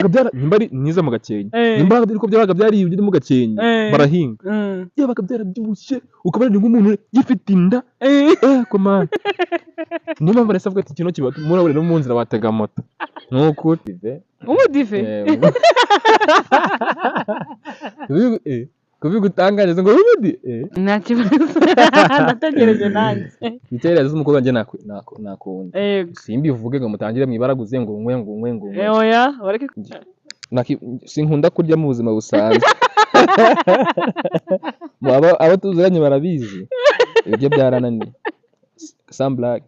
Nimba ari mwiza mu Gakenke, nimba ariko byabaga byaribye mu Gakenke barahinga, byabaga byarabyibushye ukabona ni nk'umuntu gifite inda. Komana niyo mpamvu nahise avuga ati kino kiba murabure no mu nzira watega moto nuko Umudive. Kubigutangariza ngo ubudi. Nta kibazo, ndategereje nanjye. Iterera z'umukobwa njye nakunda. Yego. Simbivuge ngo mutangire mwibaraguze ngo nkwe ngo nkwe ngo nkwe. Oya, bareke. Sinkunda kurya mu buzima busanzwe. Abo tuziranye barabizi ibyo byarananiye. Sam Black.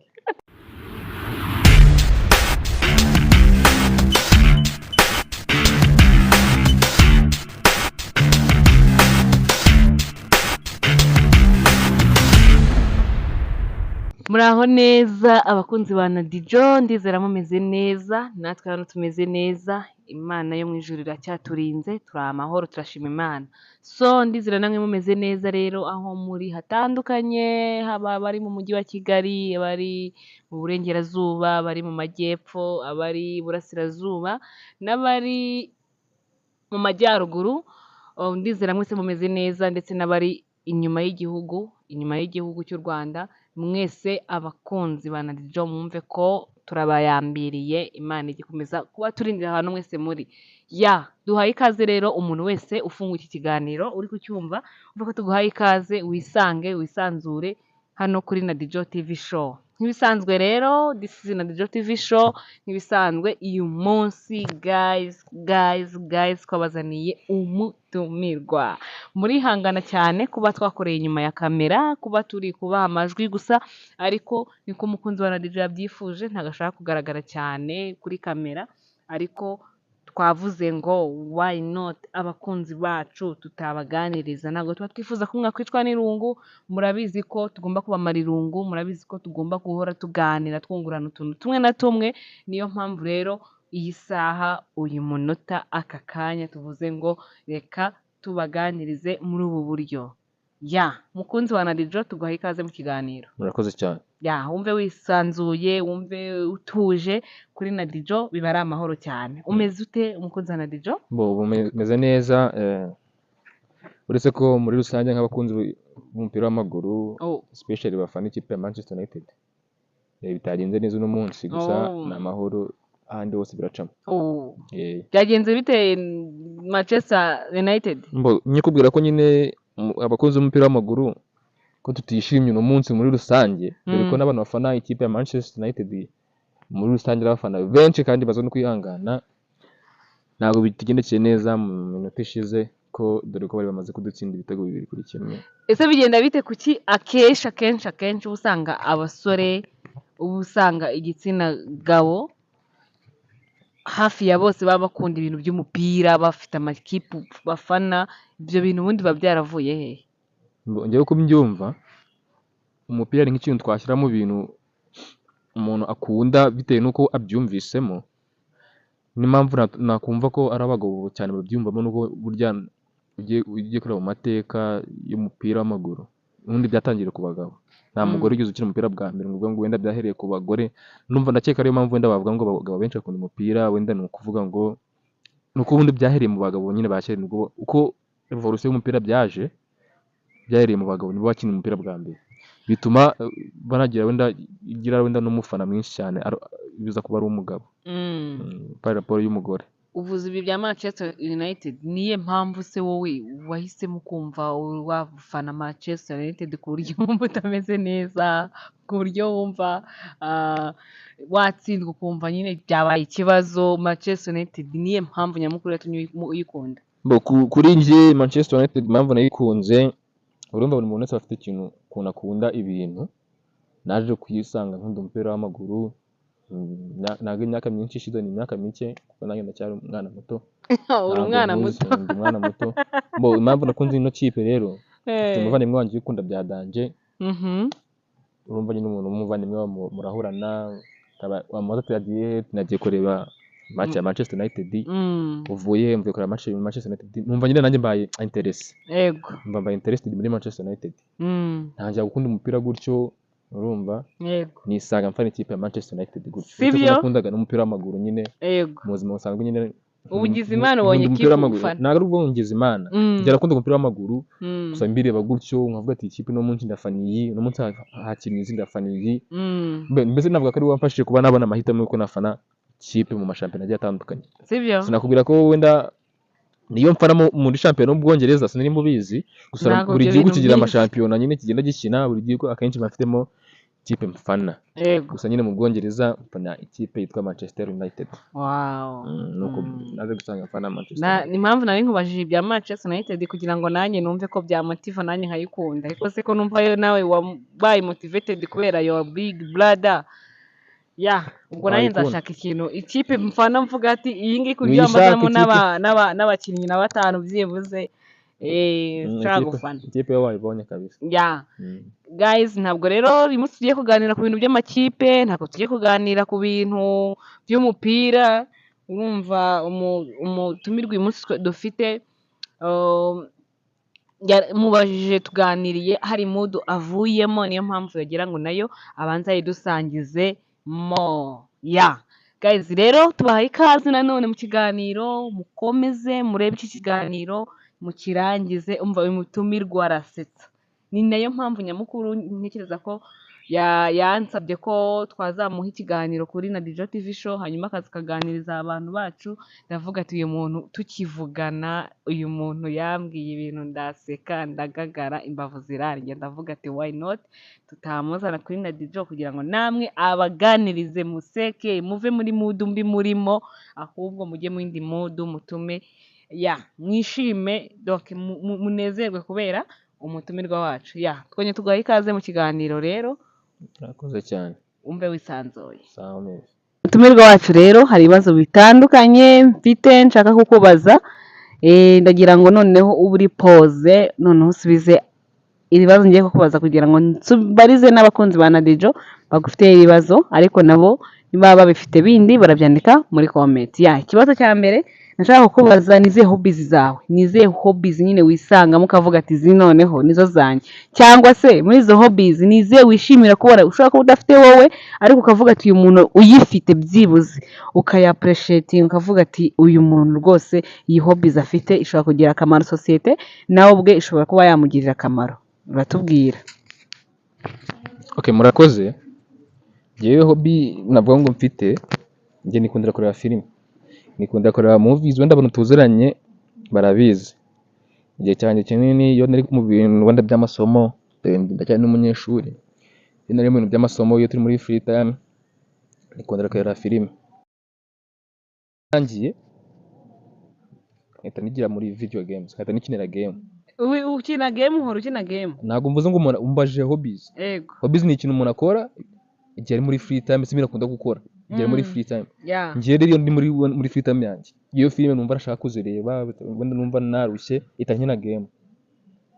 Muraho neza abakunzi ba Nadijo, ndizera mumeze neza, natwe hano tumeze neza, Imana yo mu ijuru iracyaturinze, turi amahoro, turashima Imana. So ndizera namwe mumeze neza rero aho muri hatandukanye, haba abari mu mujyi wa Kigali, abari mu burengerazuba, abari mu majyepfo, abari iburasirazuba n'abari mu majyaruguru, ndizera mwese mumeze neza, ndetse n'abari inyuma y'igihugu, inyuma y'igihugu cy'u Rwanda, mwese abakunzi ba Nadijo mwumve ko turabayambiriye, Imana igikomeza kuba turindira ahantu mwese muri. Ya, duhaye ikaze rero umuntu wese ufunguye iki kiganiro uri kucyumva, umve ko tuguhaye ikaze, wisange, wisanzure hano kuri Nadijo TV show. Nk'ibisanzwe rero, this is Nadijo TV show, nk'ibisanzwe uyu munsi guys, guys, guys twabazaniye umutumirwa. Murihangana cyane kuba twakoreye inyuma ya kamera, kuba turi kubaha amajwi gusa, ariko niko umukunzi wa Nadijo yabyifuje, ntabwo ashaka kugaragara cyane kuri kamera, ariko twavuze ngo why not abakunzi bacu tutabaganiriza. Ntabwo tuba twifuza ko mwakwicwa n'irungu, murabizi ko tugomba kubamara irungu, murabizi ko tugomba guhora tuganira twungurana utuntu tumwe na tumwe. Niyo mpamvu rero iyi saha, uyu munota, aka kanya tuvuze ngo reka tubaganirize muri ubu buryo. Ya, mukunzi wa Nadijo, tuguhaye ikaze mu kiganiro. Murakoze cyane. Ya, wumve wisanzuye, wumve utuje kuri Nadijo, biba ari amahoro cyane. Umeze ute umukunzi wa Nadijo? Bo meze neza, uretse ko muri rusange nk'abakunzi b'umupira w'amaguru, especially bafana ikipe ya Manchester United, bitagenze neza uno munsi, gusa ni amahoro, ahandi hose biracamo. Byagenze bite Manchester United? Nyikubwira ko nyine abakunzi b'umupira w'amaguru ko tutishimye uno munsi muri rusange, dore ko n'abantu bafana ikipe ya Manchester United muri rusange ari abafana benshi kandi bazi no kwihangana. Ntabwo bitugendekeye neza mu minota ishize, ko dore ko bari bamaze kudutsinda ibitego 2-1. Ese bigenda bite? Kuki akenshi akenshi akenshi uba usanga abasore, uba usanga igitsina gabo hafi ya bose baba bakunda ibintu by'umupira, bafite amakipe bafana, ibyo bintu ubundi biba byaravuye hehe? Njyewe uko mbyumva, umupira ni nk'ikintu twashyira mu bintu umuntu akunda bitewe n'uko abyumvisemo. N'impamvu nakumva ko ari abagabo cyane babyumvamo, nuko burya ugiye kureba mu mateka y'umupira w'amaguru, ubundi byatangiriye ku bagabo. Nta mugore wigeze ukina umupira bwa mbere ngo uvuge ngo wenda byahereye ku bagore. Numva ndakeka ariyo mpamvu wenda bavuga ngo abagabo benshi bakunda umupira, wenda ni ukuvuga ngo ni uko ubundi byahereye mu bagabo nyine ba kera, nibwo uko evolution y'umupira byaje, byahereye mu bagabo, nibo bakina umupira bwa mbere, bituma banagira wenda igira wenda n'umufana mwinshi cyane biza kuba ari umugabo. Par rapport y'umugore. Uvuze ibi bya Manchester United, niye mpamvu se wowe wahisemo kumva wafana Manchester United ku buryo wumva utameze neza, ku buryo wumva watsindwa ukumva nyine byabaye ikibazo? Manchester United niye mpamvu nyamukuru yatumye uyikunda? Kuri njye Manchester United impamvu nayikunze, urumva buri muntu wese afite ikintu ukuntu akunda ibintu. Naje kuyisanga nkunda umupira w'amaguru, ntabwo imyaka myinshi ishize, ni imyaka mike kuko nanjye ndacyari umwana muto. Uri umwana muto. Ndi umwana muto. Bo impamvu nakunze ino kipe rero, mfite umuvandimwe wanjye uyikunda bya danger. Urumva nyine umuntu w'umuvandimwe wawe murahurana, wamubaza ati yagiye, nagiye kureba match ya Manchester United. Uvuye mvuye kureba match ya Manchester United, numva nyine nanjye mbaye interesse. Numva mbaye interested muri Manchester United. Ntangira gukunda umupira gutyo, urumva? Nisanga mfana ikipe ya Manchester United gutyo. Si Uretse ko byo? nakundaga n'umupira w'amaguru nyine. Mu buzima busanzwe nyine Ubu ugize Imana ubonye Nkunda umupira ikipe w'amaguru. ufana. Ntabwo ari ubwo ngize Imana, njye nakunda umupira w'amaguru. Gusa mbireba gutyo nkavuga ati ikipe uno munsi ndafana iyi, uno munsi hakinnye izi ndafana iyi. Mbese navuga ko ari we wamfashije kuba nabona amahitamo y'uko nafana ikipe mu mashampiyona agiye atandukanye. Sibyo? Sinakubwira ko wenda niyo mfana muri shampiyona yo mu Bwongereza, sinari mubizi. Gusa Ntabwo buri ibyo gihugu bintu kigira mbizi. amashampiyona nyine kigenda gikina, buri gihugu akenshi bafitemo ikipe mfana. Gusa nyine mu Bwongereza mfana ikipe yitwa Manchester United. Nuko naje gusanga mfana Manchester Na United. ni impamvu nari nkubajije ibya Manchester United kugira ngo nanjye numve ko byamotiva nanjye nkayikunda, ariko se ko numva yo nawe wabaye motivated kubera your big brother, ya ubwo nanjye Wayikunda. nzashaka ikintu ikipe mfana mvuga ati iyi ngiyi kuburyo Wiyishaka wamazamo ikipe. n'abakinnyi na batanu byibuze nshaka gufana. Ikipe yo wayibonye kabisa. Ya. Guys, ntabwo rero uyu munsi tugiye kuganira ku bintu by'amakipe, ntabwo tugiye kuganira ku bintu by'umupira. Urumva umutumirwa uyu munsi dufite, mubajije tuganiriye hari mood avuyemo, niyo mpamvu yagira ngo nayo abanze ayidusangize mo. Ya guys, rero tubahaye ikaze nanone mu kiganiro, mukomeze murebe iki kiganiro mukirangize. Umva uyu mutumirwa arasetsa, ni nayo mpamvu nyamukuru ntekereza ko yansabye ko twazamuha ikiganiro kuri Nadijo TV Show, hanyuma akaza akaganiriza abantu bacu. Ndavuga ati uyu muntu tukivugana, uyu muntu yambwiye ibintu ndaseka ndagagara imbavu zirarya, ndavuga ati why not tutamuzana kuri Nadijo kugira ngo namwe abaganirize, museke, muve muri mood mbi murimo, ahubwo mujye mu yindi mood, mutume ya mwishime, donc munezerwe kubera umutumirwa wacu. Ya twongeye tuguhaye ikaze mu kiganiro rero. Murakoze cyane. Umve wisanzuye. Sawa neza. Umutumirwa wacu rero, hari ibibazo bitandukanye mfite nshaka kukubaza. Ndagira ngo noneho ube uri pose, noneho usubize ibibazo ngiye kukubaza kugira ngo mbarize n'abakunzi ba Nadijo bagufitiye ibibazo, ariko nabo niba babifite bindi barabyandika muri comment. Ya ikibazo cya mbere nashaka kukubaza, ni izihe hobbies zawe, ni izihe hobbies nyine wisangamo ukavuga ati izi noneho nizo zanjye, cyangwa se muri izo hobbies ni izihe wishimira kubona ushobora kuba udafite wowe, ariko ukavuga ati uyu muntu uyifite byibuze ukaya-appreciating, ukavuga ati uyu muntu rwose iyi hobbies afite ishobora kugira akamaro sosiyete, nawe ubwe ishobora kuba yamugirira akamaro. Uratubwira. Okay, murakoze. Njyewe hobby navuga ngo mfite, njye nikundira kureba filime, nikundira kureba movies. Wenda abantu tuziranye barabizi, igihe cyanjye kinini iyo nari mu bintu wenda by'amasomo, ndacyari n'umunyeshuri, iyo nari mu bintu by'amasomo, iyo turi muri free time, nikundira kureba filime. Ntangiye nkahita nigira muri video games, nkahita nikinira game. Ukina game? Uhora ukina game? Ntabwo mvuze ngo umuntu umbajije hobbies. Ego. Hobbies ni ikintu umuntu akora igihe ari muri free time, si ibintu akunda gukora igihe ari muri free time. Njyewe rero iyo ndi muri free time yanjye, iyo filime numva nashaka kuzireba, wenda numva narushye, ihita nkina game.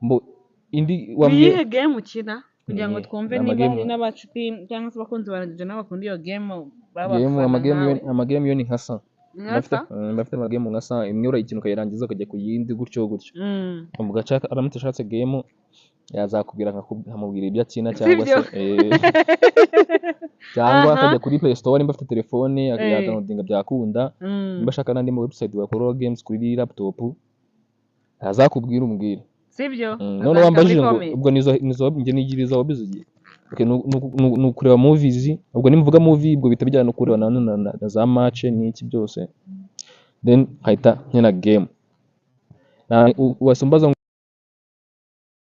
Mbo indi Ni wambwiye iyihe game ukina kugira ngo Ni twumve ama niba game hari n'abacuti cyangwa se abakunzi ba Nadijo nabo bakunda iyo game game b'abafana ama game nkawe? Ama game yo ni nka sa Nkasa? Ndafite ama game nka sa imwe, urayikina ukayirangiza ukajya ku yindi gutyo gutyo. Ubwo aramutse ashatse game yazakubwira, nkamubwira ibyo akina cyangwa Sibyo? se cyangwa akajya kuri Play Store nimba afite telefone, yadownloadinga byakunda. Nimba ashaka n'andi ma website bakora games kuri laptop, azakubwira umbwire. Sibyo? Noneho Azandika muri wambajije ngo comment. Ubwo nizo njye nigira izo hobbies ugiye. Okay, ni ukureba movies. Ubwo nimvuga movie, ubwo bihita bijyana no kureba na za match n'iki byose, then nkahita nkina game. Wasumbaza ngo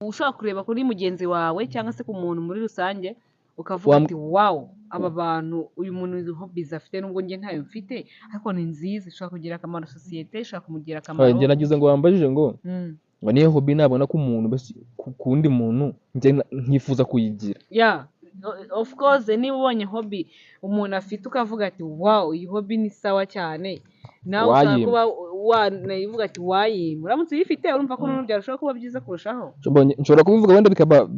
Ushobora kureba kuri mugenzi wawe cyangwa se ku muntu muri rusange ukavuga ati wow, aba bantu, uyu muntu izi hobbies afite, nubwo njye ntayo mfite, ariko ni nziza, ishobora kugira akamaro sosiyete, ishobora kumugirira akamaro. Njye nagize ngo wambajije ngo ngo niyo hobby nabona ko umuntu mbese ku wundi muntu njye nkifuza kuyigira. Yeah, of course, niba ubonye hobby umuntu afite ukavuga ati wow, iyi hobby ni sawa cyane, nawe ushobora Wayimpa. kuba wanayivuga ati wayimpa. Uramutse uyifite, urumva ko noneho byarushaho kuba byiza kurushaho. Nshobora kubivuga wenda bikaba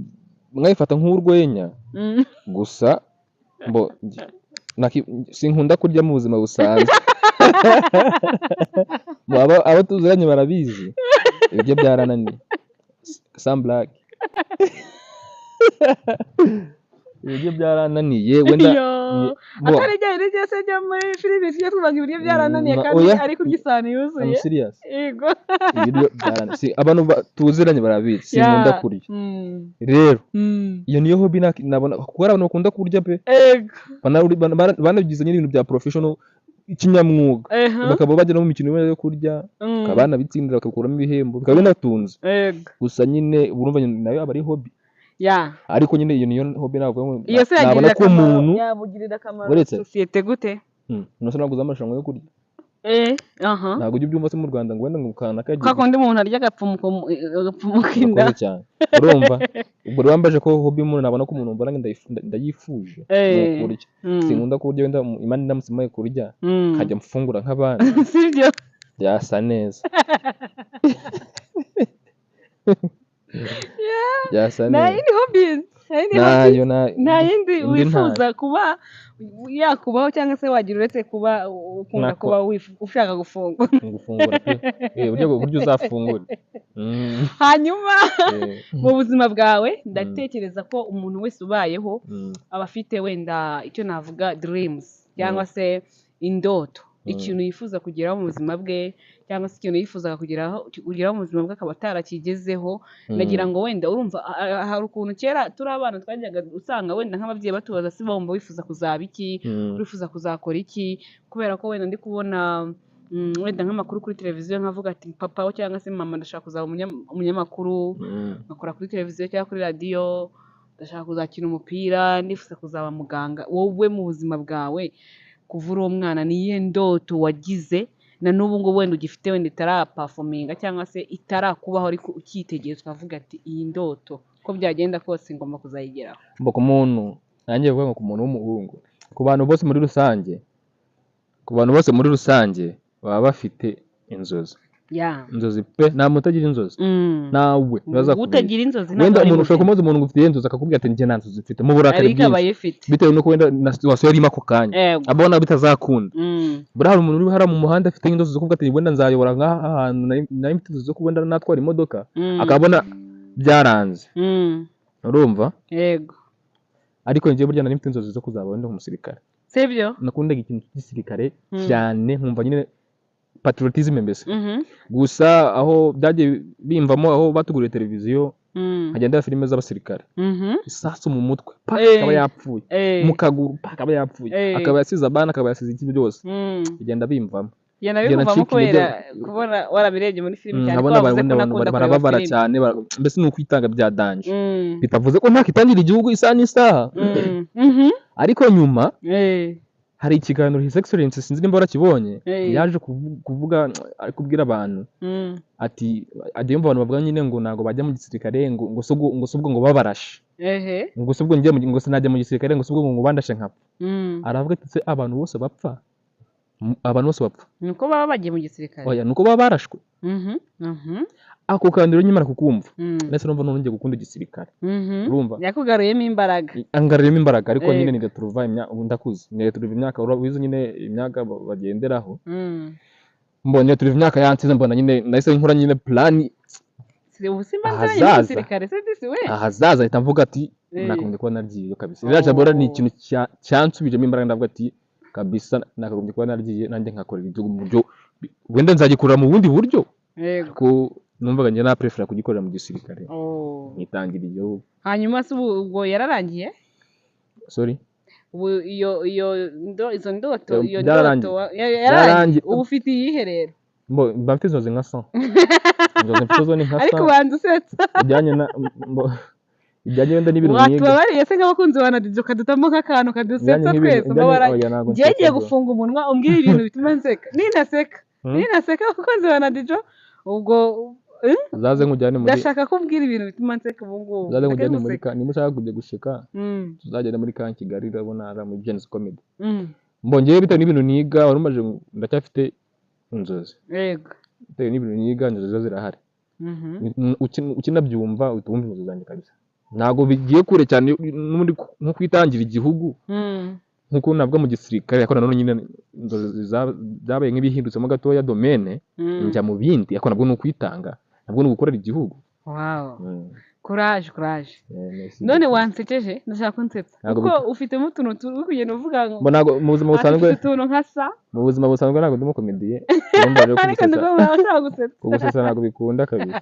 mwayifata nk'urwenya, gusa mbo sinkunda kurya mu buzima busanzwe. Bo, abo tuziranye barabizi, ibyo byarananiye sans blague. Ibiryo byarananiye wenda. Yo, Bo, atari bya biryo byose byo muri filimi tujya twumva ngo ibiryo byarananiye kandi oya. ari kurya isahani I'm yuzuye. serious. Yego. Ibiryo byarananiye. Si abantu tuziranye barabizi, sinkunda kurya. Rero iyo niyo hobby nabona, kuko hari abantu bakunda kurya pe. Banabigize nyine ibintu bya professional, kinyamwuga, bakaba bajya no mu mikino yo kurya, bakaba banabitsindira, bakabikuramo ibihembo, bikaba binatunze. Gusa nyine urumva nyine nayo aba ari hobby. Ariko nyine iyo niyo hobby navuga ngo Iyo se nabona yagirira ko akamaro, umuntu yabugirira akamaro Uretse- sosiyete gute? Nase ntabwo uzi amarushanwa yo kurya? Eh, aha. Ntabwo ujya ubyumva se mu Rwanda ngo wenda ngo kanaka yagiye? Kwa kundi umuntu arya agapfumuka agapfumuka inda. Urakoze cyane. Urumva ubwo rero wambaje ko hobby umuntu nabona ko umuntu mbona ngo ndayifuje ni ukurya. Sinkunda kurya. Wenda Imana indamutse impaye kurya, nkajya mfungura nk'abandi, Sibyo? byasa neza, byasa Nta neza. yindi hobby, nta yindi hobby? Nayo Nta yindi indi wifuza kuba yakubaho cyangwa se wagira uretse kuba ukunda kuba ushaka gufungura? Gufungura pe. Uburyo uzafungura. Hanyuma mu buzima bwawe, ndatekereza ko umuntu wese ubayeho aba afite wenda icyo navuga dreams cyangwa se indoto, ikintu yifuza kugeraho mu buzima bwe cyangwa se ikintu yifuzaga kugeraho mu buzima bwe akaba atarakigezeho. Ndagira ngo wenda urumva hari ukuntu kera turi abana twajyaga usanga wenda nk'ababyeyi batubaza si bumva wifuza kuzaba iki, wifuza kuzakora iki, kubera ko wenda ndi kubona wenda nk'amakuru kuri televiziyo, nkavuga ati papa cyangwa se mama, ndashaka kuzaba umunyamakuru, nkakora kuri televiziyo cyangwa kuri radiyo, ndashaka kuzakina umupira, ndifuza kuzaba muganga. Wowe mu buzima bwawe kuva uri umwana, ni iyihe ndoto wagize na n'ubu ngubu wenda ugifite, wenda itaraperforminga cyangwa se itarakubaho, ariko ukitegereza ukavuga ati iyi ndoto uko byagenda kose ngomba kuzayigeraho? Mbo ku muntu nanjye vuga ngo ku muntu w'umuhungu, ku bantu bose muri rusange, ku bantu bose muri rusange baba bafite inzozi. Inzozi pe, nta muntu utagira inzozi. Nawe ntibazakubeshya. Utagira inzozi ntabwo Wenda ari umuntu ushobora muzima. kumubaza umuntu ngo ufite inzozi, akakubwira ati njye nta nzozi mfite, mu burakari Ariko aba bwinshi, ayifite. bitewe n'uko wenda na situation yarimo ako kanya abona bitazakunda. Buriya hari umuntu uri hariya mu muhanda afite inzozi zo kuvuga ati wenda nzayobora nk'aha hantu, nari mfite inzozi zo kuba wenda natwara imodoka, akabona byaranze. Urumva? Yego. Ariko njyewe burya nari mfite inzozi zo kuzaba wenda umusirikare. Sibyo? Nakundaga ikintu cy'igisirikare cyane, nkumva nyine patriotism mbese. Gusa aho byagiye bimvamo, aho batuguriye televiziyo, nkagenda ndeba filime z'abasirikare, isasu mu mutwe pa, akaba yapfuye, mu kaguru pa, akaba yapfuye, akaba yasize abana, akaba yasize iki byose, bigenda bimvamo. Genda Ngenda bikuvamo ncika intege. kubera kubona warabirebye muri filime cyane ko Nkabona wavuze ko abantu unakunda kureba barababara filime. cyane, mbese ni ukwitanga bya danger. Bitavuze ko ntakitangira igihugu isaha n'isaha. Ariko nyuma hari ikiganiro His Excellency, sinzi nimba warakibonye, yaje kuvuga, ari kubwira abantu ati ajya yumva abantu bavuga nyine ngo ntabwo bajya mu gisirikare, ngo se ubwo ngo babarashe, ngo se ubwo ngo sinajya mu gisirikare, ngo se ubwo ngo bandashe nkapfa. Aravuga ati se abantu bose bapfa, abantu bose bapfa Ni uko baba bagiye mu gisirikare? Oya, ni uko baba barashwe. Ako kantu rero nkimara kukumva, nahise numva nongeye gukunda igisirikare. Urumva? Yakugaruyemo imbaraga. Angaruriyemo imbaraga, ariko nyine ni retrouva ubu ndakuze, ni retrouva imyaka, urabizi nyine imyaka bagenderaho. Mbonye retrouva imyaka yansize, mbona nyine nahise nkora nyine plan Ubu simba nziranye ahazaza. n'umusirikare se disi we. Ahazaza ahita mvuga ati nakagombye kuba naryiye kabisa. Iriya jambo rero ni ikintu cyansubijemo imbaraga, ndavuga ati kabisa nakagombye kuba naryiye nanjye nkakorera igihugu mu buryo wenda nzagikorera mu bundi buryo, ariko numvaga njye naprefera kugikorera mu gisirikare, nkitangira igihugu. Hanyuma se ubu ubwo yararangiye? Sorry? Ubu iyo iyo ndo izo ndoto, iyo Byararangiye. ndoto yararangiye. Byararangiye. Ubu ufite iyihe rero? Mba mfite inzozi nka 100, inzozi mfite zo ni nka Ariko 100 ubanza usetsa. Bijyanye na bijyanye wenda n'ibintu niga. Watubabariye se nk'abakunzi ba Nadijo ukadutamo nk'akantu Bijyanye kadusetsa nk'ibintu twese? bijyanye Mbabara, oya, ntabwo ngiye nsetsa bro. gufunga umunwa umbwire ibintu bituma nseka. Nintaseka, nintaseka abakunzi ba Nadijo ubwo Uzaze nkujyane muri ndashaka ko umbwira ibintu bituma nseka ubu ngubu. Uzaze Ndeke nkujyane muri guseka. ka niba ushaka kujya guseka, tuzagenda muri ka Kigali, urabona ari muri Gen-Z Comedy. Mbongeye bitewe n'ibintu niga, wari umaze, ndacyafite inzozi. Bitewe n'ibintu niga, inzozi zo zirahari. Ukinabyumva uhita wumva inzozi zanjye kabisa, ntabwo bigiye kure cyane n'ubundi nko kwitangira igihugu, nkuko navuga mu gisirikare, ariko nanone nyine inzozi byabaye nk'ibihindutsemo gatoya domaine, njya mu bindi, ariko nabwo ni ukwitanga, nabwo ni ugukorera igihugu. Wow. Courage, courage. Merci None beaucoup. Wansekeje, ndashaka kunsetsa Ntabwo kuko ufitemo utuntu turi kugenda uvuga ngo Mbona ntabwo mu buzima busanzwe afite utuntu nka sa mu buzima busanzwe ntabwo ndimo comédien, urumva rero ariko kugusetsa ndumva bashaka gusetsa. Kugusetsa ntabwo bikunda kabisa.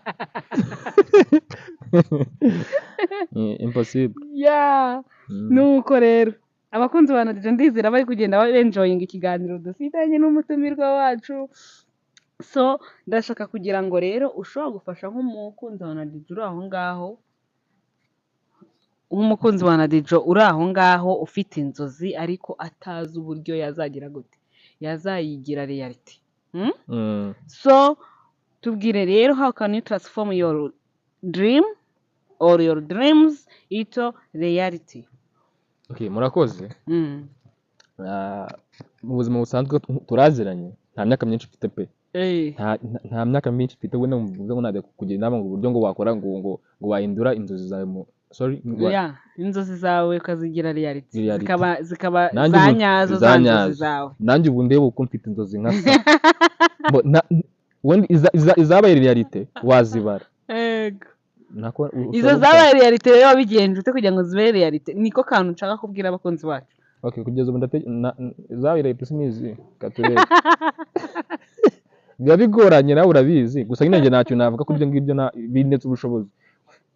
Ni impossible. Yeah. Nuko rero abakunzi ba Nadija, ndizera bari kugenda benjoyinga ikiganiro dufitanye n'umutumirwa wacu. So ndashaka kugira ngo rero ushobora gufasha nk'umukunzi wa Nadija uri aho ngaho, nk'umukunzi wa Nadijo uri aho ngaho ufite inzozi ariko atazi uburyo yazagira gute yazayigira reality. Mm. So tubwire rero, how can you transform your dream or your dreams into reality? Okay, murakoze. Mu buzima busanzwe turaziranye, nta myaka myinshi mfite pe. Nta myaka myinshi mfite wenda mvuze ngo najya kukugira inama ngo uburyo ngo wakora ngo wahindura inzozi zawe mu, sorry, Yeah, inzozi zawe ukazigira reality, Reality. zikaba Nanjye za ubu- nyazo za za nzozi nyazo. zawe. Nanjye ubu ndeba uko mfite inzozi nka sa. Wenda izabaye réalité wazibara. Ego. Nako Izo ushobora zabaye réalité rero wabigenje ute kugira ngo zibe réalité? Niko kantu nshaka kubwira abakunzi bacu. Okay, kugeza ubu izabaye réalité sinizi katurebe, biba bigoranye, nawe urabizi. Gusa nyine njye ntacyo navuga kuri ibyo ngibyo, bindetse ubushobozi,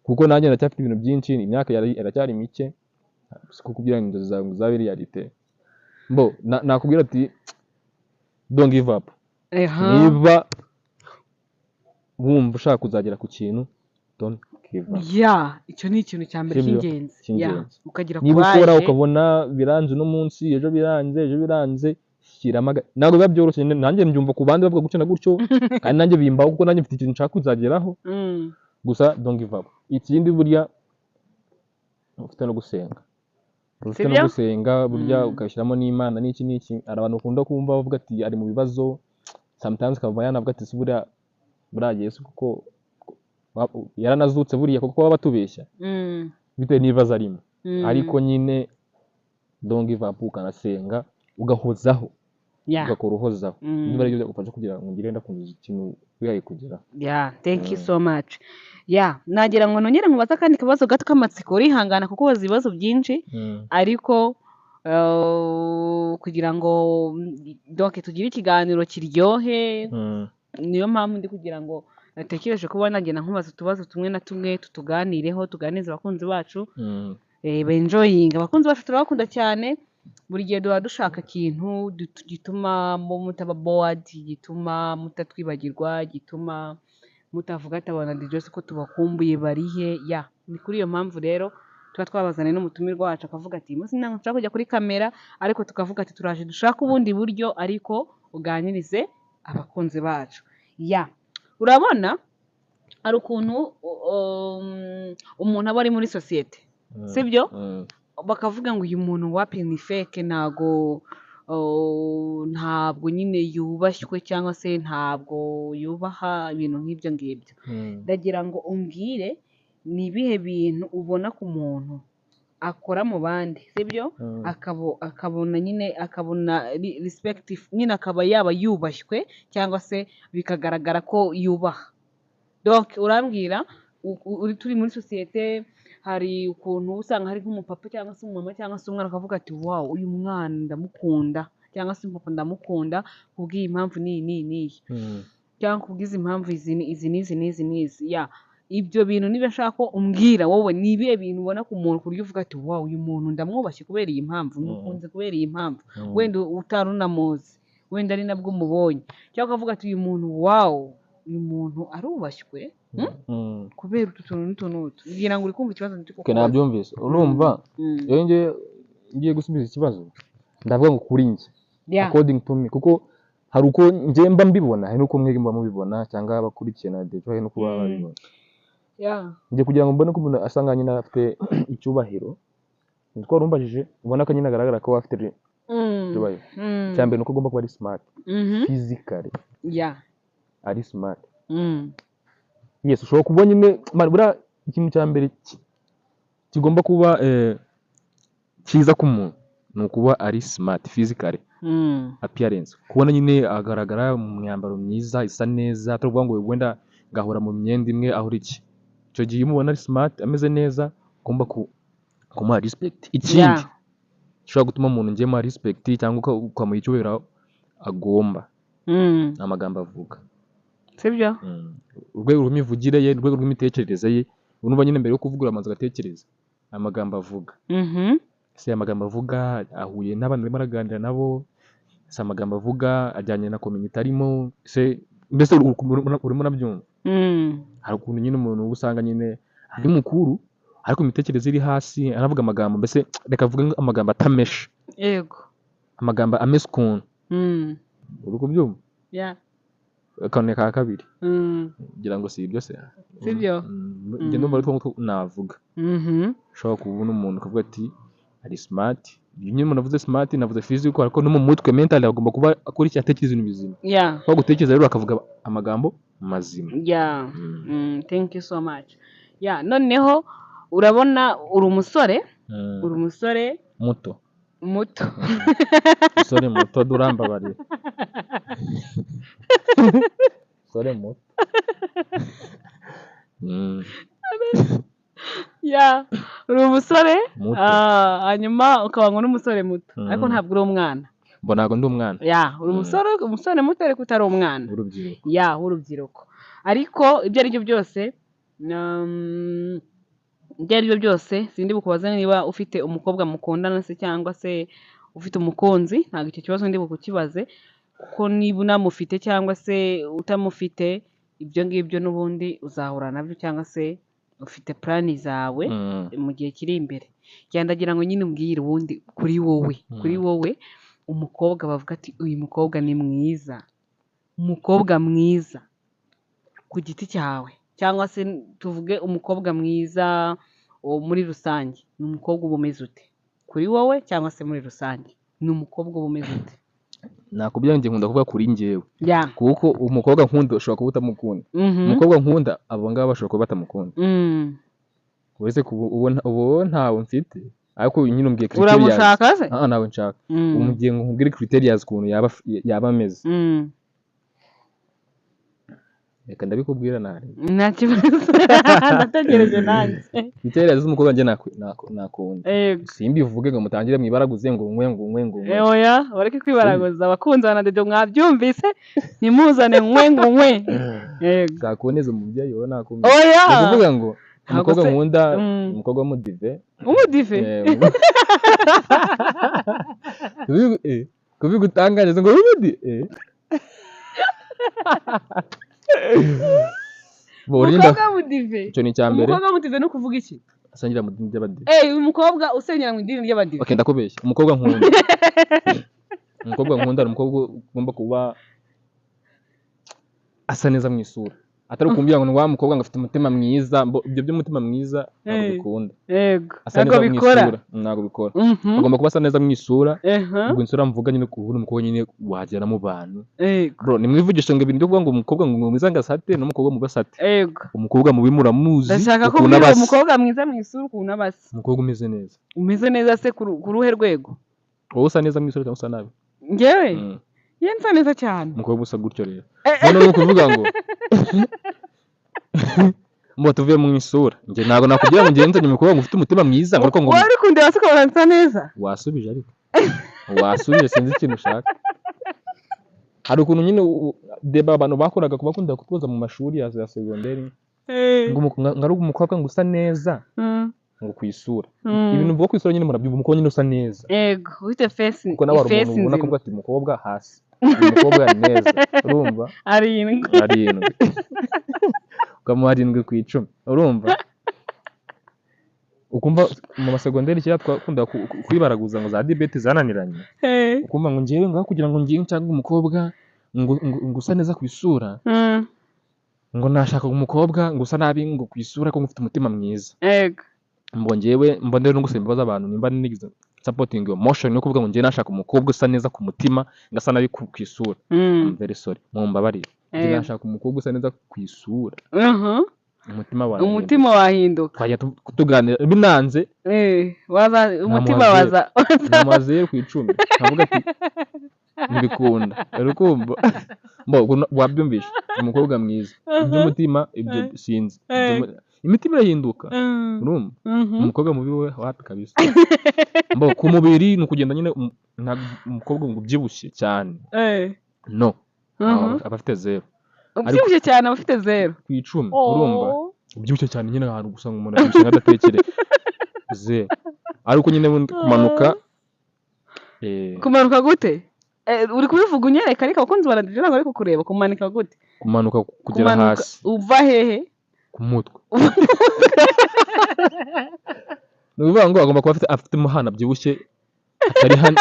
kuko nanjye ndacyafite ibintu byinshi, imyaka iracyari mike. Si kukubwira ngo inzozi zawe ngo zabe réalité, mbo nakubwira ati don't give up. Niba wumva ushaka kuzagera ku kintu, don't give up. Yeah, icyo ni ikintu cya mbere Sibyo? cy'ingenzi. Cy'ingenzi. Yeah, ukagira Niba ukora courage. ukabona biranze uno munsi, ejo biranze, ejo biranze, shyiramo ntabwo biba byoroshye. Nanjye mbyumva ku bandi bavuga gutyo na gutyo, kandi nanjye bimbaho, kuko nanjye mfite ikintu nshaka kuzageraho. Gusa don't give up. Ikindi, burya ufite no gusenga, ufite no Sibyo? gusenga burya, ugashyiramo n'Imana n'iki n'iki. Hari abantu bakunda kumva bavuga ati ari mu bibazo, sometimes akava yanavuga ati si buriya Yesu kuko yaranazutse buriya, kuko baba batubeshya bitewe n'ibibazo arimo. Ariko nyine don't give up, ukanasenga, ugahozaho, ugakora uhozaho. Niba aribyo byagufasha kugira ngo ugire wenda ku ikintu wihaye kugeraho. Yeah, thank you so much. Yeah, nagira ngo nongere nkubaze akandi kabazo gato k'amatsiko. Urihangana kuko ubaza ibibazo byinshi, ariko kugira ngo donc tugire ikiganiro kiryohe, niyo mpamvu ndi kugira ngo natekereje kuba nagenda nkubaza utubazo tumwe na tumwe, tutuganireho, tuganirize abakunzi bacu, benjoyinga. Abakunzi bacu turabakunda cyane. Buri gihe duhora dushaka ikintu gituma mutaba bored, gituma mutatwibagirwa, gituma mutavuga ati abana DJ ko tubakumbuye barihe? Yeah, ni kuri iyo mpamvu rero tuba twabazaniye n'umutumirwa wacu, akavuga ati uyu munsi ntabwo nshaka kujya kuri kamera, ariko tukavuga ati turaje dushake ubundi buryo, ariko uganirize abakunzi bacu. Yeah, urabona hari ukuntu umuntu aba ari muri sosiyete, sibyo? Bakavuga ngo uyu muntu wapi, ni fake, ntago ntabwo nyine yubashywe cyangwa se ntabwo yubaha, ibintu nk'ibyo ngibyo. Ndagira ngo umbwire, ni ibihe bintu ubona ku muntu akora mu bandi, sibyo? Akabona nyine, akabona respect nyine, akaba yaba yubashywe cyangwa se bikagaragara ko yubaha. Donc urambwira uri turi muri sosiyete, hari ukuntu usanga hari nk'umupapa cyangwa se umumama cyangwa se umwana, akavuga ati wow, uyu mwana ndamukunda, cyangwa se umupapa ndamukunda kubw'iyi mpamvu n'iyi n'iyi n'iyi, cyangwa kubw'izi mpamvu izi izi n'izi n'izi n'izi. Yeah, ibyo bintu niba nshaka ko umbwira wowe, ni ibihe bintu ubona ku muntu ku buryo uvuga ati wow, uyu muntu ndamwubashye kubera iyi mpamvu, mukunze kubera iyi mpamvu, wenda utari unamuzi, wenda ari nabwo umubonye, cyangwa ukavuga ati uyu muntu wow, uyu muntu arubashywe, kubera utu tuntu n'utu n'utu. Ngira ngo uri kumva ikibazo ndi Okay, kukubaza. Nabyumvise. Urumva, iyo ngiye gusubiza ikibazo, ndavuga ngo kuri njye, according to me, kuko hari uko njye mba mbibona, hari n'uko mwebwe muba mubibona, cyangwa abakurikiye na Dejo hari n'uko baba babibona. Njye kugira ngo mbone ko umuntu asa nkaho nyine afite icyubahiro, nitwo wari umbajije, ubona ko nyine agaragara ko afite icyubahiro. Icya mbere ni uko agomba kuba ari smart, physically ari smart. Yes, ushobora kuba nyine man, buriya ikintu cya mbere kigomba kuba cyiza ku muntu ni ukuba ari smart physically, appearance, kubona nyine agaragara mu myambaro myiza isa neza, atari ukuvuga ngo wenda ngahora mu myenda imwe aho iki. Icyo gihe iyo umubona ari smart, ameze neza, ugomba kumuha respect. Ikindi gishobora gutuma umuntu ngiye muha respect cyangwa ukamuha icyubahiro agomba, ni amagambo avuga. Sibyo. Urwego rw'imivugire ye, urwego rw'imitekerereze ye. Urumva nyine, mbere yo kuvuga urabanza ugatekereza amagambo avuga. Ese aya magambo avuga ahuye n'abantu arimo araganira nabo? Ese amagambo avuga ajyanye na community arimo? Ese mbese urimo urabyumva? Hari ukuntu nyine umuntu uba usanga nyine ari mukuru, ariko imitekerereze iri hasi, aravuga amagambo, mbese reka avuge amagambo atameshe, amagambo ameze ukuntu. Uri kubyumva? Yeah. Akantu ka kabiri, ngira ngo si ibyo se? Sibyo. Njye ndumva ari two ngutwo navuga. Ushobora kubona umuntu ukavuga ati ari smart. Iyo nyine umuntu avuze smart, navuze physical, ariko no mu mutwe, mental, agomba kuba akora icyo, atekereza ibintu bizima. Aho gutekereza rero akavuga amagambo mazima. Thank you so much. Yeah, noneho urabona uri umusore, uri umusore Muto. Muto. Umusore muto, durambabariye, umusore muto. Yeah, uri umusore, Muto. ah, hanyuma ukaba ngo n'umusore muto, ariko ntabwo uri umwana. Mbona ntabwo ndi umwana. Yeah, uri umusore, umusore muto ariko utari umwana. W'urubyiruko. Yeah, w'urubyiruko. Ariko ibyo ari byo byose, ibyo ari byo byose, sindi bukubaze niba ufite umukobwa mukundana se cyangwa se ufite umukunzi. Ntabwo icyo kibazo ndi bukukibaze, kuko niba unamufite cyangwa se utamufite, ibyo ngibyo n'ubundi uzahura nabyo, cyangwa se ufite plan zawe mu gihe kiri imbere. Ndagira ngo nyine umbwire ubundi kuri wowe, kuri wowe umukobwa bavuga ati uyu mukobwa ni mwiza, umukobwa mwiza ku giti cyawe, cyangwa se tuvuge umukobwa mwiza muri rusange, ni umukobwa uba umeze ute kuri wowe, cyangwa se muri rusange ni umukobwa uba umeze ute? Nakubwira, njye nkunda kuvuga kuri njyewe, kuko umukobwa nkunda ushobora kuba utamukunda. Umukobwa nkunda, abo ngabo bashobora kuba batamukunda. Uretse kuba ubu ntawe mfite, ariko nyine umbwiye criterias. Uramushaka se? Ah, ntawe nshaka. Umbwiye ngo nkubwire criterias ukuntu yaba ameze. Reka ndabikubwira nari. Nta kibazo, ndategereje nanjye. Criterias z'umukobwa njye nakunda, simbivuge ngo mutangire mwibaraguze ngo nkwe ngo nkwe ngo nkwe. Oya, bareke kwibaraguza. Abakunzi ba Nadedo, mwabyumvise, ntimuzane nkwe ngo nkwe. Yego. Zakuboneza umubyeyi wowe nakumva. Oya. Ni ukuvuga ngo Ntabwo umukobwa nkunda, umukobwa w'umudive. Umudive? Kubigutangariza ngo w'umudi Borinda. Umukobwa w'umudive? Icyo ni icya mbere. Umukobwa w'umudive ni ukuvuga iki? Asengera mu idini ry'abadive. Umukobwa usengera mu idini ry'abadive. Okay, ndakubeshya. Umukobwa nkunda ni umukobwa ugomba kuba asa neza mu isura, atari ukumbwira ngo ni wa mukobwa ngo afite umutima mwiza. Ibyo by'umutima mwiza ntabwo bikunda. Asa Ntabwo neza mu bikora. isura ntabwo bikora. Agomba kuba asa neza mu isura. Ubwo isura mvuga nyine, kubona umukobwa nyine wagera mu bantu. Bro, nimwivugishe ngo ibintu byo kuvuga ngo umukobwa ngo mwiza ngo asate, n'umukobwa mubi asate. Umukobwa mubi muramuzi Ndashaka ukuntu kubwira aba asa. Umukobwa mwiza mu isura ukuntu aba asa. Umukobwa umeze neza. Umeze neza se ku ruhe rwego? Wowe usa neza mu isura cyangwa usa nabi? Njyewe? Ye, nsa neza cyane. Umukobwa usa gutyo rero, none ni ukuvuga ngo mbo tuvuye mu isura, njye ntabwo nakubwira ngo ngenze umukobwa ngo ufite umutima mwiza ngo ariko ngo Wowe uri kundeba se ukabona nsa neza? Wasubije, ariko wasubije, sinzi ikintu ushaka. Hari ukuntu nyine deba abantu bakoraga bakunda kutuza mu mashuri ya za segonderi, ngo ari umukobwa ngo usa neza ngo ku isura. Ibintu mvuga ku isura nyine murabyumva, umukobwa nyine usa neza. Yego, ufite face, Kuko nawe hari face umuntu ubona nzima. Kuvuga ati umukobwa hasi, uyu mukobwa neza, urumva? 7. 7, ukamuha 7 ku icumi. Urumva, ukumva mu masegonderi kera twakunda kwibaraguza ngo za debate zananiranye. Ukumva ngo njyewe ngaho kugira ngo ngiye cyangwa umukobwa ngo usa neza ku isura, ngo nashaka umukobwa ngo usa nabi ngo ku isura ko ufite umutima mwiza. Mbo njyewe mba ndero no gusaba imbabazi abantu nimba nigeze supporting iyo motion yo kuvuga ngo njyewe nashaka umukobwa usa neza ku mutima ngo asa nabi ku isura. I'm very sorry, mumbabarire. Njye nashaka umukobwa usa neza ku isura, umutima wawe Umutima wahinduka. Twajya tuganira binanze. Waza umutima Namuha waza. Namuha 0 ku icumi, nkavuga ati ntibikunda. Uri kumva? Mbo ubwo wabyumvishe, umukobwa mwiza iby'umutima ibyo sinzi. Imitima irahinduka. Urumva? Umukobwa mubi we wapi kabisa. Mbo ku mubiri ni ukugenda nyine, ntabwo umukobwa ngo ubyibushye cyane, no, aba afite 0. Ubyibushye cyane aba afite 0 ku 10. Urumva, ubyibushye cyane nyine ahantu gusa ngo umuntu abyibushye nk'adatekere, 0. Ariko nyine bundi kumanuka, Kumanuka gute? Uri kubivuga unyereka, ariko abakunzi baradije ntabwo bari kukureba. Kumanika gute? Kumanuka kugera Kumanuka hasi. Uva hehe? Ku mutwe. Ni ukuvuga ngo agomba kuba afite umuhana abyibushye, atari hano.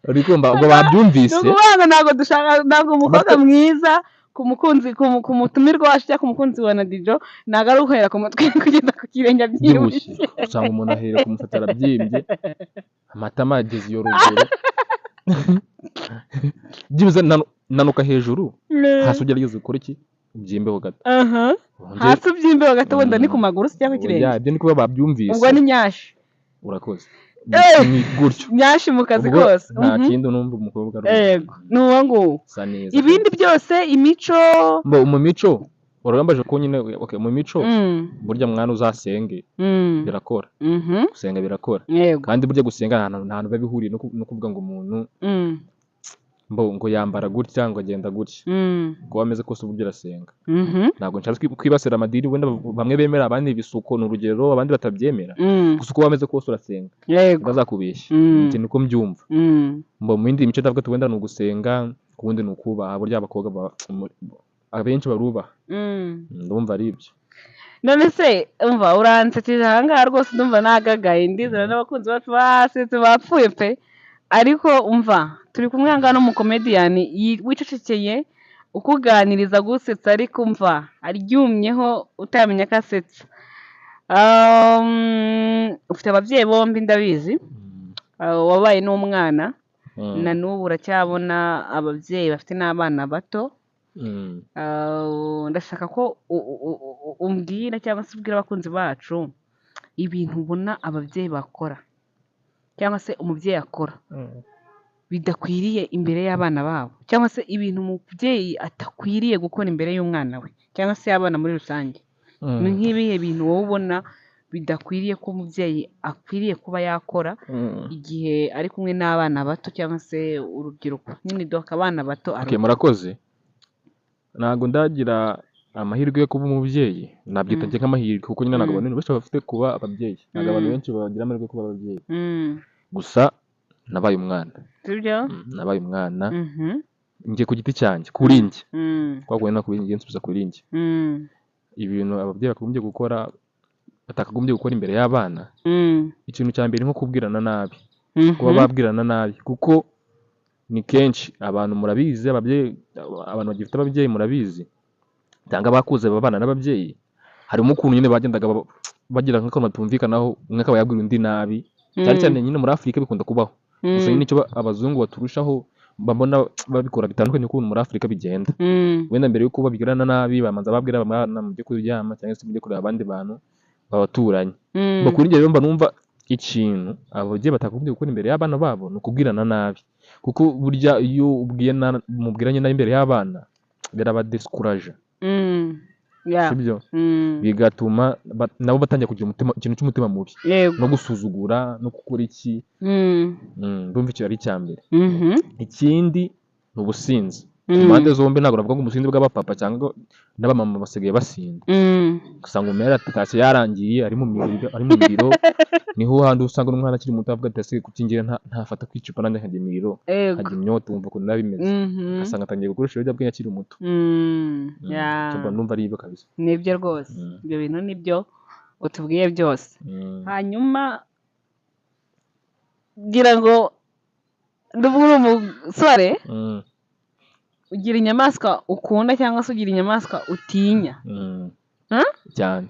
Uri kumva? Ubwo babyumvise. Ni ukuvuga ngo ntabwo dushaka, ntabwo umukobwa mwiza ku mukunzi, ku mutumirwa wacu cyangwa ku mukunzi wa Nadijo, ntabwo ari uguhera ku mutwe kugeza ku kirenge byibushye. Abyibushye. Usanga umuntu ahera ku musatsi arabyimbye, amatama yageze iyo ruguru. Byibuze nanuka hejuru, hasi ugerageze ukore iki, ubyimbeho gato. Hasi ubyimbeho gato, wenda ni ku maguru se cyangwa ku kirenge? Oya, ibyo ni kuba babyumvise. Ubwo ni nyashi. Urakoze. Ni gutyo. Nyashi mu kazi Ubwo kose. nta kindi numva umukobwa ari Yego, ni uwo nguwo. usa neza. Ibindi byose, imico? Mbo mu mico urabambaje ko nyine, okay, mu mico burya mwana uzasenge, birakora. Gusenga birakora. Kandi burya gusenga nta hantu biba bihuriye no kuvuga ngo umuntu mbo ngo yambara gutya, ngo agenda gutya. Uko ameze kose uburyo arasenga. Ntabwo nshatse kwibasira amadini, wenda bamwe bemera, abandi ibisuko ni urugero, abandi batabyemera. Gusa uko wameze kose urasenga. Utazakubeshya. Njye niko mbyumva. Mbo mu yindi mico ndavuga ati wenda ni ugusenga, ubundi ni ukubaha. Burya abakobwa abenshi barubaha. Ndumva ari ibyo. None se umva, uransekeje aha ngaha rwose, ndumva nagagaye, ndizera n'abakunzi bacu basetse bapfuye pe. Ariko umva, turi kumwe aha ngaha n'umukomediyani wicecekeye, ukuganiriza gusetsa, ariko umva aryumyeho utamenya ko asetsa. Ufite ababyeyi bombi ndabizi. Wabaye n'umwana, na n'ubu uracyabona ababyeyi bafite n'abana bato. Ndashaka ko umbwira cyangwa se ubwira abakunzi bacu ibintu ubona ababyeyi bakora cyangwa se umubyeyi akora bidakwiriye imbere y'abana babo, cyangwa se ibintu umubyeyi atakwiriye gukora imbere y'umwana we cyangwa se y'abana muri rusange. Ni nk'ibihe bintu wowe ubona bidakwiriye ko umubyeyi akwiriye kuba yakora igihe ari kumwe n'abana bato cyangwa se urubyiruko nyine, donc abana bato? Okay, murakoze. Ntabwo ndagira amahirwe yo kuba umubyeyi, nabyita njye nk'amahirwe, kuko nyine ntabwo abantu benshi bafite kuba ababyeyi, ntabwo abantu benshi bagira amahirwe yo kuba ababyeyi. Gusa nabaye umwana. Sibyo? Nabaye umwana. Njye ku giti cyanjye, kuri njye, twahuye no kuri njye, nsubiza kuri njye, ibintu ababyeyi bakagombye gukora, batakagombye gukora imbere y'abana, ikintu cya mbere ni nko kubwirana nabi, kuba babwirana nabi, kuko ni kenshi abantu murabizi, ababyeyi, abantu bagifite ababyeyi murabizi, cyangwa abakuze babana n'ababyeyi, harimo ukuntu nyine bagendaga bagira nk'akantu batumvikanaho, umwe akaba yabwira undi nabi, cyane cyane nyine muri Afurika bikunda kubaho. Gusa nyine icyo abazungu baturushaho, babona babikora bitandukanye n'ukuntu muri Afurika bigenda. Wenda mbere y'uko babwirana nabi, bamanza babwira abana mujye kuryama cyangwa se mujye kureba abandi bantu babaturanyi. Kuri njye rero mba numva ikintu ababyeyi batagombye gukora imbere y'abana babo ni ukubwirana nabi, kuko burya iyo ubwiye mubwiranye nabi imbere y'abana birabadiscouraja. Sibyo? Bigatuma nabo batangira kugira umutima, ikintu cy'umutima mubi, no gusuzugura no gukora iki. Ndumva icyo ari icya mbere. Ikindi ni ubusinzi ku mpande zombi. Ntabwo navuga ngo ubusinzi bw'abapapa cyangwa n'abamama, basigaye basinda. Usanga umuntu yaratashye yarangiye, ari mu miriro, ari mu miriro. Niho handi usanga n'umwana akiri muto avuga ati: "Ese kuki ngira ntafata ku icupa nanjye nkajya imiriro, nkajya imyota?" Wumva ukuntu biba bimeze. Ugasanga atangiye gukoresha ibiyobyabwenge akiri muto. Icyo mba numva ari ibyo kabisa. Nibyo rwose. Ibyo bintu nibyo utubwiye byose. Hanyuma ngira ngo ndumva uri umusore, ugira inyamaswa ukunda cyangwa se ugira inyamaswa utinya? Huh? Cyane.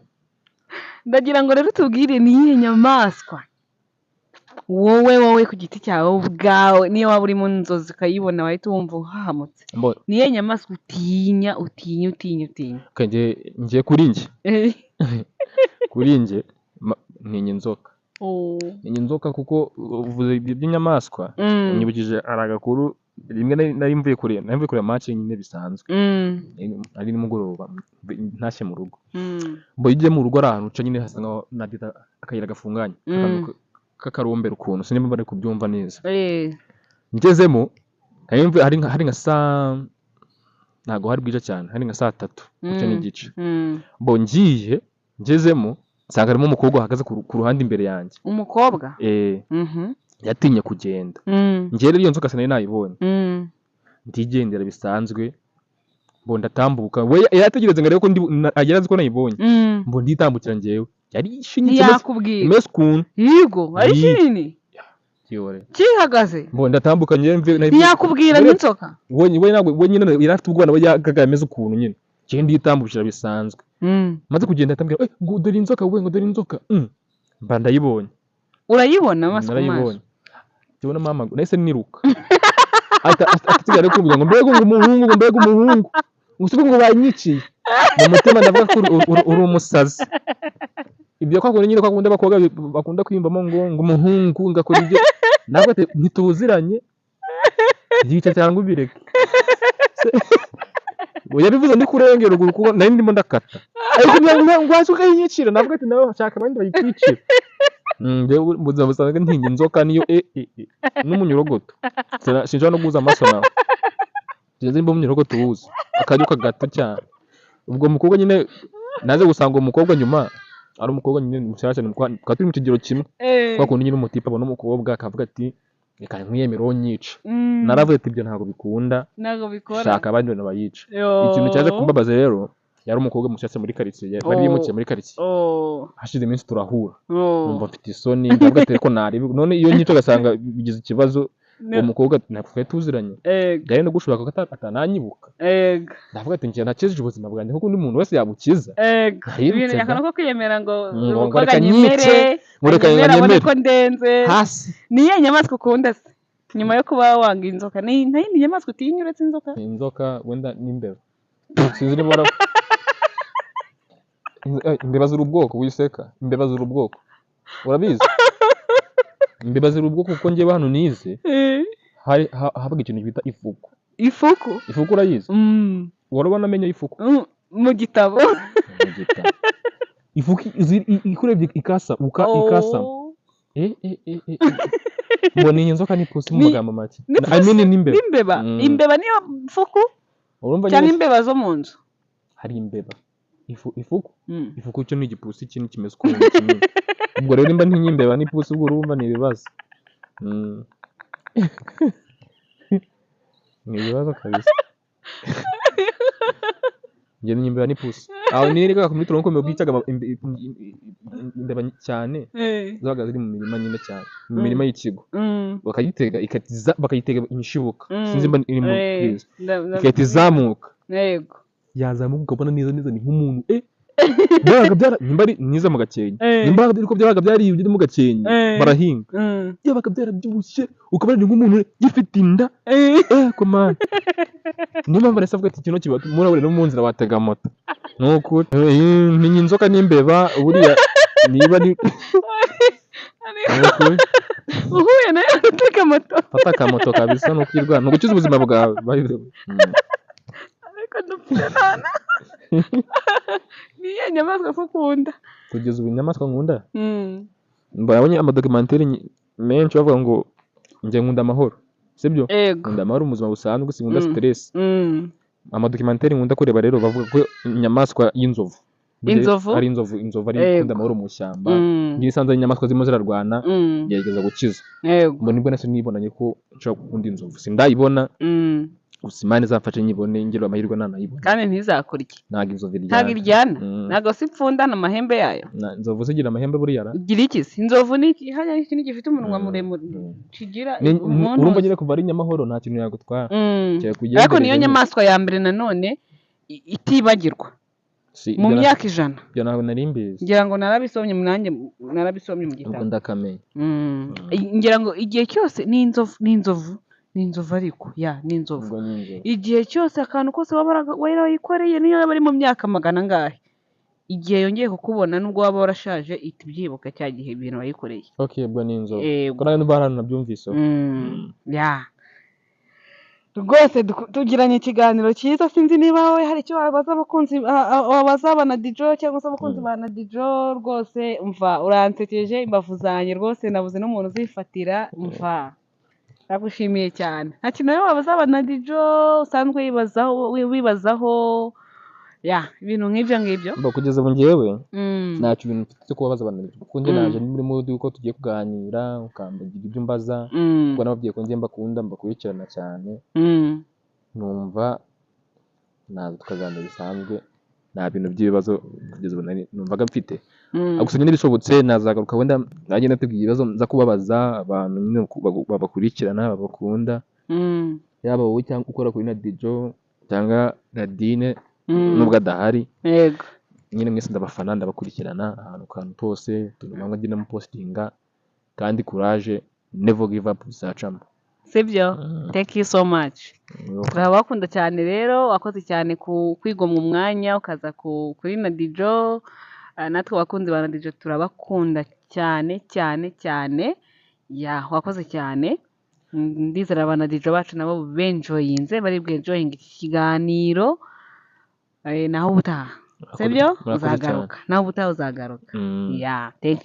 Ndagira ngo rero utubwire ni iyihe nyamaswa wowe ku giti cyawe ubwawe, niyo waba uri mu nzozi ukayibona wahita wumva uhahamutse? Ni iyihe nyamaswa utinya, utinya, utinya, utinya? Okay, njye kuri njye, kuri njye ntinya inzoka. Oh. Ntinya inzoka kuko uvuze ibyo by'inyamaswa, unyibukije hari agakuru Rimwe nari mvuye kureba, nari mvuye kureba match nyine bisanzwe. Ari nimugoroba, ntashye mu rugo. Mbonye ugiye mu rugo ari ahantu uca nyine hasa nkaho nabyita akayira gafunganye, k'akantu k'akarombero ukuntu, sinzi niba bari kubyumva neza. Ngezemo nari mvuye, hari nka saa, ntabwo hari bwije cyane, hari nka saa 3 gutya n'igice. Mbo ngiye ngezemo nsanga harimo umukobwa wahagaze ku ruhande imbere yanjye. Umukobwa? Eh, yatinye kugenda. Njye rero iyo nzoka sinari nayibonye. Ndigendera bisanzwe, mbo ndatambuka, we yarategereze ngo arebe ko ndi yari azi ko nayibonye. Mbo nditambukira njyewe, yari ishinyitse Ntiyakubwira? Imeze ukuntu. Yego, ari Yi. kinini. Kiyore. Kihagaze. Mbo ndatambuka njyewe Ntiyakubwira n'inzoka? We ntabwo, we nyine yari afite ubwoba, nawe yagaga ameze ukuntu nyine. Njyewe nditambukira bisanzwe. Maze kugenda atambwira, ngo dore inzoka we, ngo dore inzoka. Mba ndayibonye. Urayibona amaso ku maso? Narayibonye. Ndabona mama nahise niruka. Ahita asigara ari kumbwira ngo mbega ngo umuhungu, ngo mbega umuhungu, ngo si ngo banyiciye. Mu mutima ndavuga ko uri umusazi. Ibyo kwa kundi nyine, kwa kundi abakobwa bakunda kwiyumvamo ngo umuhungu ngakora ibyo, nawe ati ntituziranye, yica cyangwa ubireke. Ngo yabivuze ndi kurengera uruguru kuko nari ndimo ndakata, ariko ngo waje ukayinyicira, navuga ati nawe shaka abandi bayikwicira. Njyewe mu buzima busanzwe ntinya inzoka niyo n'umunyorogoto. Sinshobora no guhuza amaso nawe. Sinzi nimba umunyorogoto uwuzi, akajuka gato cyane. Ubwo mukobwa nyine naze gusanga uwo mukobwa nyuma ari umukobwa nyine mushyashya, twari turi mu kigero kimwe. Kwa kundi nyine umutipe abona umukobwa akavuga ati reka nkwiyemere uwo nyica. Naravuze ati ibyo ntabwo bikunda, Ntabwo bikora. shaka abandi bantu bayica. Yo. Ikintu cyaje kumbabaza rero, yari umukobwa mushyashya muri karitsiye, bari bimukiye muri karitsiye. Hashize iminsi turahura. Numva mfite isoni, ndavuga ati ariko narebe none iyo nyica agasanga bigize ikibazo, uwo mukobwa ntabwo twari tuziranye. Byari no gushoboka ko atananyibuka. Ndavuga ati njye nakijije ubuzima bwanjye kuko undi muntu wese yabukiza. Nahirutse Ibintu da. akantu ko kwiyemera ngo Ngo umukobwa reka anyemere, nyice, ngo reka anyemere abone anyemere. ko ndenze. Hasi. Ni iyihe nyamaswa ukunda se? Nyuma yo kuba wanga inzoka, ni nta yindi nyamaswa utinya uretse inzoka? Inzoka wenda n'imbeba. Sinzi niba imbeba ziri ubwoko, wiseka. Imbeba ziri ubwoko. Urabizi? Imbeba ziri ubwoko kuko njyewe hano nize, hari habaga ikintu bita ifuku. Ifuku? Ifuku urayizi? Wari ubona amenyo y'ifuku? Mu gitabo. Mu gitabo. Ifuku ikurebye ikasa, ikasa. Mbona iyi nzoka ni ipusi mu magambo make. Ni I mean ni imbeba. N'imbeba. Imbeba niyo fuku? Urumva Cyangwa nyine imbeba zo mu nzu? Hari imbeba. Ifuku? Ifuku cyo ni igipusi kinini kimeze ukuntu kinini. Ubwo rero nimba ntinya imbeba n'ipusi, ubwo urumva ni ibibazo. Ni ibibazo kabisa. Njye ntinya imbeba n'ipusi. Aho nirirwaga muri tronc commun bwicaga imbeba cyane. Zabaga ziri mu mirima nyine cyane. Mu mirima y'ikigo. Bakayitega ikatiza, bakayitega imishibuka. Sinzi nimba iri mu bwiza. Igahita izamuka. Yazamuka ukabona neza neza ni nk'umuntu. Byabaga byara, nimba ari niza mu Gakenke. Nimba ariko byabaga byaribye mu Gakenke. Barahinga. Byabaga byarabyibushye ukabona ni nk'umuntu gifite inda. Komana. Niyo mpamvu nahise avuga ati kino kiba murabure no mu nzira watega moto. Nuko ntinya inzoka n'imbeba buriya niba ni Nukuri. Uhuye nayo utega moto. Fata akamoto kabisa, nukirwa. Nugukiza ubuzima bwawe. By the way. Ariko ndapfuye nana. Ni iyihe nyamaswa se ukunda? Kugeza ubu inyamaswa nkunda? Mbonye amadocumentary menshi bavuga ngo njye nkunda amahoro. Sibyo? Nkunda amahoro mu buzima busanzwe, sinkunda stress. Amadocumentary nkunda kureba rero bavuga ko inyamaswa y'inzovu. Burya Inzovu? Ari inzovu, inzovu ari ikunda amahoro mu ishyamba. Ngiye isanze inyamaswa zirimo zirarwana, gerageza gukiza. Mbona nibwo nase nibonanye ko nshobora gukunda inzovu. Sindayibona. Gusa Imana izamfashe nyibone, ngirwe amahirwe nanayibona. Kandi ntizakurye. Ntabwo inzovu iryana. Ntabwo iryana. Ntabwo se ipfundana amahembe yayo? Na, inzovu zigira amahembe buriya ra? Igira iki se? Inzovu ni iki? Hariya ikintu gifite umunwa muremure. Kigira umuntu Urumva nyine kuva ari inyamahoro nta kintu yagutwara. Kereka ugendere Ariko niyo rimwe. nyamaswa ya mbere nanone itibagirwa. Si, Mu myaka 100. Ibyo ntabwo nari mbizi. Ngira ngo narabisomye nanjye, narabisomye mu gitabo. Ubwo ndakamenya. Ngira ngo igihe cyose ni inzovu, ni inzovu, ni inzovu ariko, ya, ni inzovu. Ubwo ni inzovu. Igihe cyose akantu kose waba warayikoreye niyo yaba ari mu myaka 100 angahe. Igihe yongeye kukubona nubwo waba warashaje ihita ibyibuka cya gihe ibintu wayikoreye. Okay, ubwo ni inzovu. Yego. Ko nawe numva hari ahantu nabyumviseho. Ya. Rwose tugiranye ikiganiro cyiza. Sinzi niba wowe hari icyo wabaza abakunzi, wabaza ba Nadijo cyangwa se abakunzi ba Nadijo. Rwose umva, uransekeje, imbavu zanjye rwose nabuze n'umuntu uzifatira. Umva, ndagushimiye cyane. Nta kintu rero wabaza ba Nadijo usanzwe wibazaho, wibazaho ya ibintu nk'ibyo ngibyo? Mba kugeza ubu njyewe ntacyo ibintu mfite cyo kubabaza abantu, kuko njye naje muri mood yuko tugiye kuganira, ukambagira ibyo umbaza, kuko nababwiye ko njye mbakunda, mbakurikirana cyane. Numva naza tukaganira bisanzwe, nta bintu by'ibibazo kugeza ubu nari numvaga mfite. Gusa nyine bishobotse nazagaruka, wenda nanjye nateguye ibibazo nza kubabaza abantu nyine babakurikirana, babakunda, yaba wowe cyangwa ukora kuri Nadijo cyangwa Nadine, nubwo adahari. Nyine mwese ndabafana, ndabakurikirana ahantu kantu hose, utuntu bamwe ngenda mupostinga. Kandi courage, never give up, bizacamo. Sibyo? Thank you so much. Turabakunda cyane. Rero wakoze cyane ku kwigomwa umwanya ukaza kuri Nadijo. Natwe abakunzi ba Nadijo turabakunda cyane cyane cyane. Ya, wakoze cyane. Ndizera aba Nadijo bacu nabo benjoyinze, bari bwenjoyinge iki kiganiro. Naho ubutaha, sibyo? Murakoze cyane. Uzagaruka, naho ubutaha uzagaruka. Ya, thank you.